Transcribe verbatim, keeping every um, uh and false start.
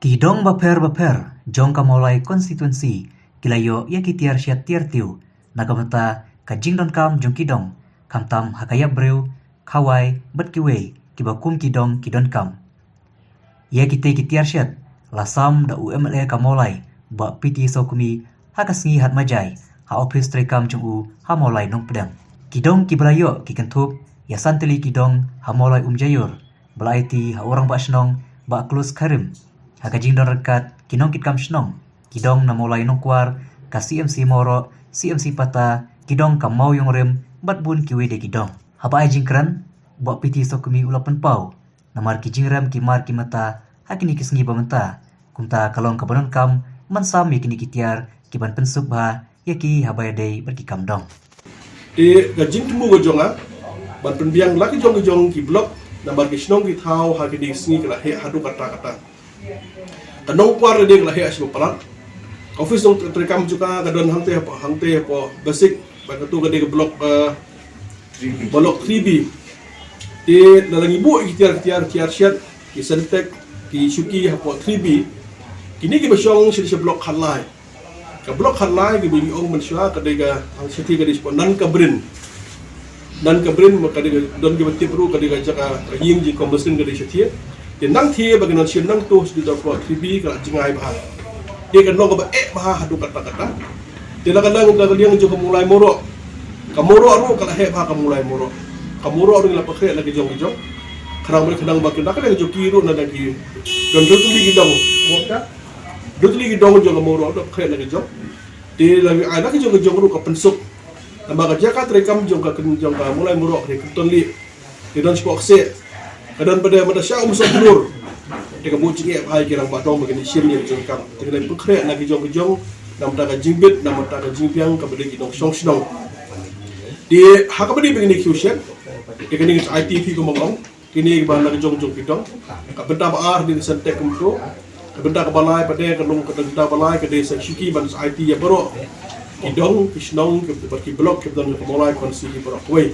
Ki dong bapher bapher jong ka Mawlai constituency ki la ïoh ïa ki tiar shet tiar tiew na ka bynta ka jingdonkam jong ki dong, khamtam ha ka ïap briew, khawai bad kiwei kiba kum ki dong ki donkam. Ïa kitei ki tiar shet la sam da u M L A ka Mawlai, Bah P T Sawkmie, ha ka sngi Hat Majai ha ophis treikam jong u ha Mawlai Nongpdeng. Ki dong kiba la ïoh ki kynthup ïa san tylli ki dong ha Mawlai Umjaiur ba la aiti ha u Rangbah Shnong Bah Klus Kharim. Ha ka jingdon ryngkat ki nongkitkam shnong, ki dong na Mawlai Nongkwar, ka C M C Mawroh, C M C Pata, ki dong ka Mawiungrim bad bun kiwei de ki dong. Haba ai jingkren, Bah P T Sawkmie u la pynpaw namar ki jingrem ki mar ki mynta ha kine ki sngi ba mynta, kumta ka long kaba donkam ban sam ïa kine ki tiar kiban pynsuk bha ïa ki haba ïadei bad ki kam dong. Te ka jingthmu ka jong nga ban pynbiang la ki jong ki jong ki block, namar ki shnong ki thaw ha kine ki sngi ki la heh haduh katta katta. Ka Nongkwar ka dei ka la heh shu palat. Ka office nongtreikam jong ka ka don hangtei hapoh, hangtei hapoh basic, bad katu ka dei ka block, eh, block three B. Te la ngi buh ki tiar, ki tiar, tiar shet, ki Sentech, ki shuki hapoh three B. Kine kiba shong sha, sha block khatlai. Ka block khatlai kiba ngi ong mynshuwa ka dei ka, hang shathie ka dei shapoh Nan Ka Brin. Nan Ka Brin ma ka dei ka, don kiba tip ruh ka dei ka jaka ka ïing jingkhong Muslim ka dei shathie. Te nangthie ba ki nang shim nangto sha block three B ka la jngai bha. Te ka long kaba eh bha haduh katta katta. Te la ka dang, la ka liang jong ka Mawlai Mawroh. Ka Mawroh ruh ka la heh bha ka Mawlai Mawroh. Ka Mawroh ruh ngi la pynkhreh na ki jong ki jong. Khnang ba, khnang ba ki, na ka liang jong ki ruh na, na ki don, don tylli ki dong. Don tylli ki dong jong ka Mawroh ruh pynkhreh na ki jong. Te la ngi ai na ki jong ki jong ruh ka pynsuk. Namar ka jaka treikam jong ka, jong ka Mawlai Mawroh ka dei kynton lieh. Te don shapoh kseh. Ka don pat de mynta sha Umsohkhlur. Te ka buh jingeh bha ïa ki rangbah dong ba kin shim ïa ka jingkam. Te ngi la pynkhreh na ki jong ki jong, na ka bynta ka jingbit, na ka bynta ka jingbiang kaba dei ki nongshong shnong. Te ha kaba dei ba kine ki shet, te kane ngi sa aiti phi kumba nga ong, kine kiba na ki jong ki jong ki dong. Ka bynta ba ar dei ka Sentech kumto. Ka bynta kaba lai pat de, ka long ka bynta ba lai ka dei sa shuki ban sa aiti ïa baroh ki dong, ki shnong, ki, ki block kiba don ha ka Mawlai constituency baroh kawei.